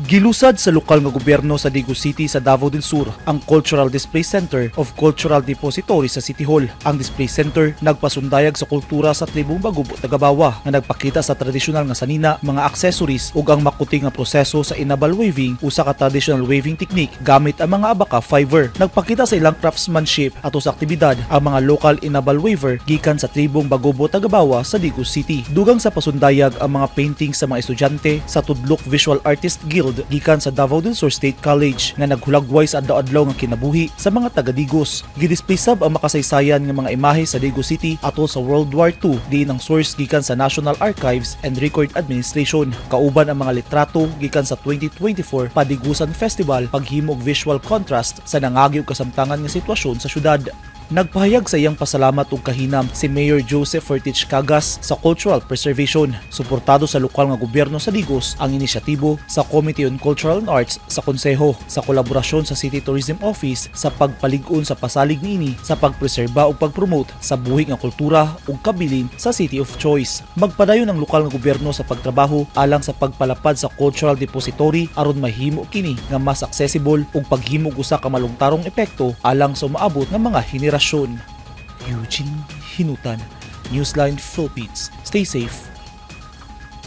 Gilusad sa lokal nga gobyerno sa Digos City sa Davao del Sur ang Cultural Display Center of Cultural Depository sa City Hall. Ang display center nagpasundayag sa kultura sa tribong Bagobo Tagabawa nga nagpakita sa tradisyonal nga sanina, mga accessories ug ang makuti nga proseso sa inabal weaving, usa ka traditional weaving technique gamit ang mga abaka fiber. Nagpakita sa ilang craftsmanship ato sa aktibidad ang mga local inabal weaver gikan sa tribong Bagobo Tagabawa sa Digos City. Dugang sa pasundayag ang mga paintings sa mga estudyante sa Tudlok Visual Artist Guild gikan sa Davao del Sur State College nga naghulagway sa adlaw-adlaw nga kinabuhi sa mga taga-Digos. Gidisplay sab ang makasaysayan nga mga imahe sa Digos City atol sa World War II diin ang source gikan sa National Archives and Record Administration. Kauban ang mga litrato gikan sa 2024 Padigusan Festival, paghimo og visual contrast sa nangagi og kasamtangan nga sitwasyon sa syudad. Nagpahayag sa iyang pasalamat ug kahinam si Mayor Joseph Fortich Cagas sa cultural preservation. Suportado sa lokal nga gobyerno sa Digos ang inisyatibo sa Committee on Cultural and Arts sa Konseho sa kolaborasyon sa City Tourism Office sa pagpalig-on sa pasalig niini sa pagpreserba ug pagpromote sa buhi nga kultura ug kabilin sa City of Choice. Magpadayon ang lokal nga gobyerno sa pagtrabaho alang sa pagpalapad sa cultural depository aron mahimo kini nga mas accessible ug paghimo og usa ka malungtarong epekto alang sa umaabot nga mga henerasyon. Eugene Hinutan, Newsline Philippines. Stay safe.